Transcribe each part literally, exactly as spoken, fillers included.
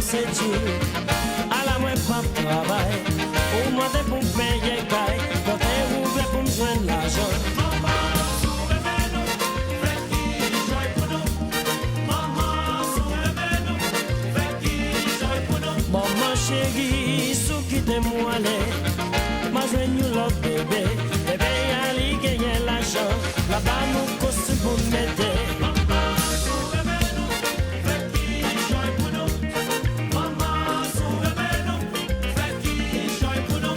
Se di w, ala mwen p ap travay. Ou mande pou m peye kay, kote ou vle pou m jwenn lajan? Manman, si w renmen nou, fè kijan pou nou. Manman, si w renmen nou, fè kijan pou nou. Manman cheri, si w kite m w ale, m a jwenn yon lòt bebe. Bebe a li genyen lajan, l a ba nou kostim pou n mete. Manman, si w renmen nou, fè kijan pou nou. Manman, si w renmen nou, fè kijan pou nou.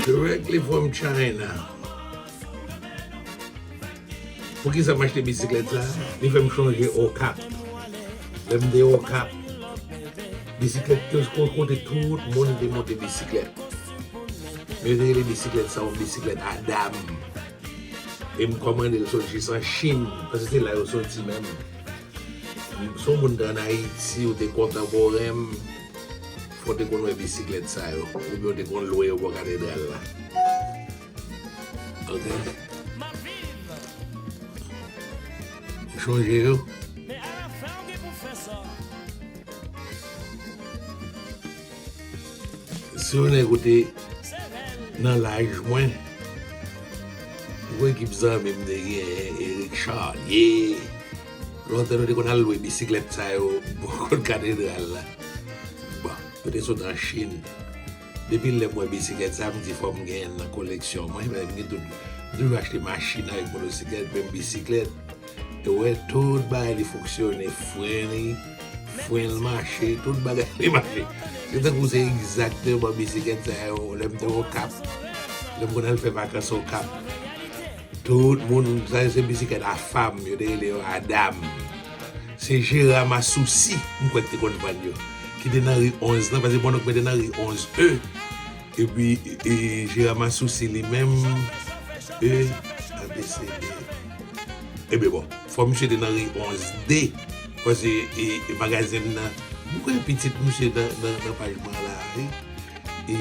Directly from China. Poukisa m achte bisiklèt sa? Li fè m chonje Okap. Lè m te Okap, bisiklèt te yon kote tout moun te monte bisiklèt. Men yo te rele bisiklèt sa yon bisiklèt a dam. E m kòmande l sot jis an Chin, paske se la yo soti menm. Si w moun te ann Ayiti, ou te kontanporen m, fò w te konn wè bisiklèt sa yo, oubyen w te konn lwe yo bò katedral la. Ok. Ou chonje yo? Si yon nèg ou te nan laj mwen, yon ekip zanmi m te gen, Eric Charlier, lontan nou te konn al lwe bisiklèt sa yo bò kot katedral la. Bon, yo te sot an Chin. Depi lè m wè bisiklèt sa, m di fò m genyen l nan koleksyon mwen, men m gen tout, m toujou achte machin avèk motosiklèt, men bisiklèt, e wè tout bagay li fonksyone, fren li, fren l mache, tout bagay li mache. Se tankou se egzakteman bisiklèt sa yo, lè m te Okap, lè m konn al fè vakans Okap. Tout moun, sa se bisiklèt a fanm, yo te rele yo a dam. Se Gérard Massouci, m kwè ki te konn vann yo. Ki te nan ri onz lan, paske bonnonk mwen te nan ri onz E. Epi, e, Gérard Massouci li menm, E, A B C D. Ebyen bon, fò misye te nan ri onz D, paske, e, e, magazen nan, m kwè pitit misye nan, nan, nan paj mwen la, wi. E,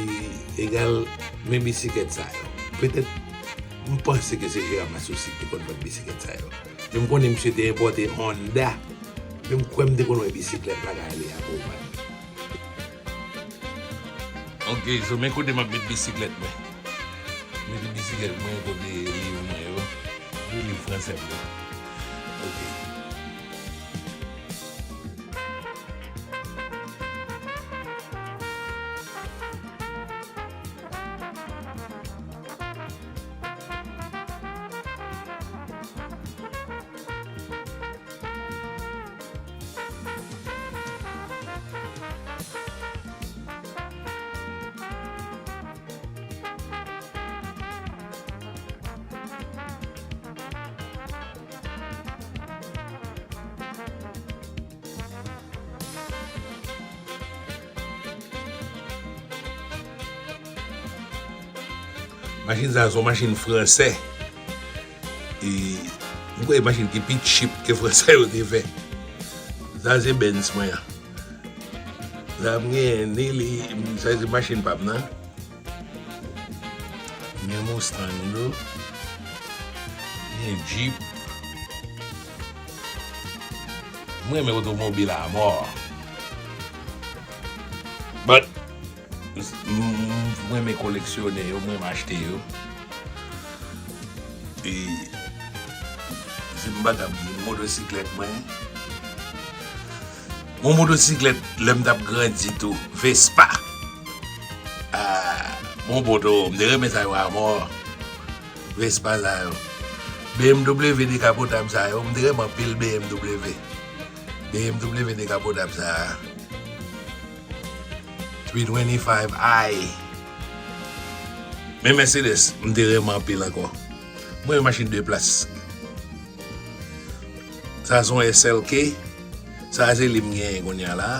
egal, men bisiklèt sa yo. Petèt, m panse ke se Gérard Massouci ki te konn vann bisiklèt sa yo. Men m konnen misye te enpòte Honda. Men m kwè m te konn wè bisiklèt bagay li a pou vann. Ok, so men kote m ap met bisiklèt mwen. Mete bisiklèt mwen kote liv mwen yo. Li liv fransè m yo. Ok. Machin sa a se yon machin fransè. E, m kwè machin ki pi cheap ke fransè yo te fè. Sa se Benz mwen an. Sa m genyen ni li, sa se machin pa m nan. M gen Mustang tou. M gen Jeep. M renmen otomobil a mò. But, m, m, m renmen koleksyone yo, m renmen achte yo. E, si m pa t ap di motosiklèt mwen, yon motosiklèt lè m t ap grandi tou, Vespa. Ah, bon poto, m te renmen sa yo a mò. Vespa sa yo. B M W dekapotab sa yo, m te renmen anpil B M W. B M W dekapotab sa a. Three twenty-five i. Men Mercedes, m te renmen anpil ankò. Mwen, machin de plas. Sa se yon S L K. Sa se li m genyen kounye a la.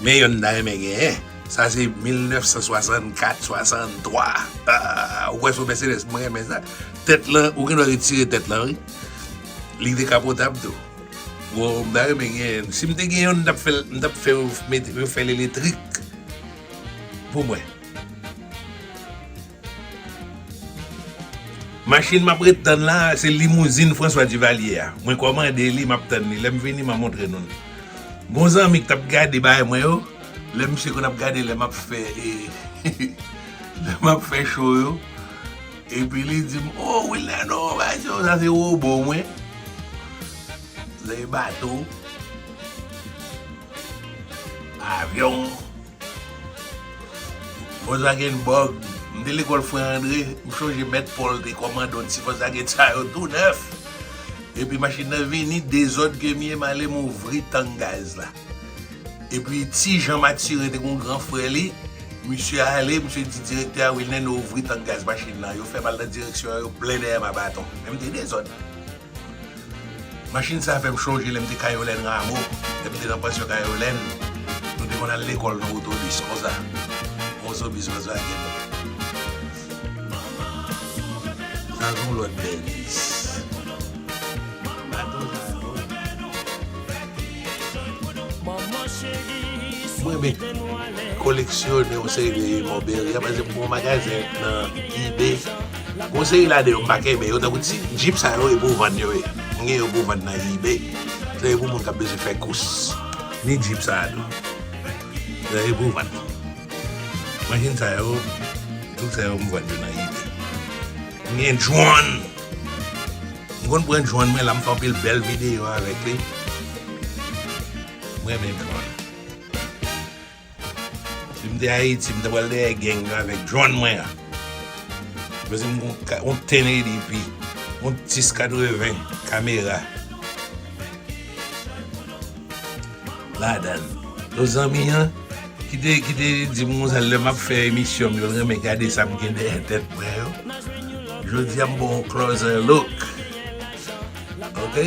Men youn m ta renmen genyen. Sa se mil nèf san swasannkat, swasanntwa. Ah, ou wè se yon Mercedes, mwen renmen sa. Tèt lan, ou gen dwa retire tèt lan, wi. Li dekapotable tou. Bon, m ta renmen gen, si m te gen yon, m t ap fè, m t ap fè yo mete, yo fè l elektrik pou mwen. Machin m ap ret tann la, se limouzin François Duvalier a. Mwen kòmande li, m ap tann li. Lè m vini, m a montre nou l. Gon zanmi k t ap gade bagay mwen yo, lè misye konn ap gade lè m ap fè, e, lè m ap fè show yo, epi li di m, "Oh, Wilneno, bagay sa yo, sa se wobo mwen. Sa se bato, avyon." Volkswagen Bug. M te lekòl Frè Andre, m chonje mèt Pòl te kòmande yon ti Volkswagen sa yo tou nèf. Epi machin nan vini, dezòd ke m ye, m ale m ouvri tank gaz la. Epi Ti Jan Mathurin te gon gran frè li, misye ale, misye di direktè a, "Wilneno, ouvri tank gaz machin nan." Yo fè m al nan direksyon an, yo plen dèyè m a baton. Men m te dezòd. Machin sa fè m chonje lè m te Kayolèn Ramo, lè m te nan pansyon Kayolèn, nou te konn al lekòl nan otobis konsa. Otobis Volkswagen. Sa se yon lòt bèl dis. Mwen renmen koleksyone yon seri de Moberi a, paske m gen yon magazen nan eBay. Gon seri ladan yo m pa kenbe yo, tankou ti Jeep sa yo, e pou vann yo ye. M gen yo pou vann nan eBay. Se pou moun k ap bezwen fè kous. Ni Jeep sa a tou. Se pou vann. Machin sa yo, tout sa yo m vann yo nan eBay. M gen drone. M konn pran drone mwen la, m fè anpil bèl videyo avèk li. M renmen drone. Si m te Ayiti, m ta pral dèyè gang yo avèk drone mwen an. Paske m gon ka-, yon ten eighty p, yon dis katreven kamera ladan l. Yon zanmi an, ki te, ki te di m konsa, lè m ap fè emisyon m yo, l renmen gade sa m gen dèyè tèt mwen yo. Jodi a, m ba w yon closer look. Ok?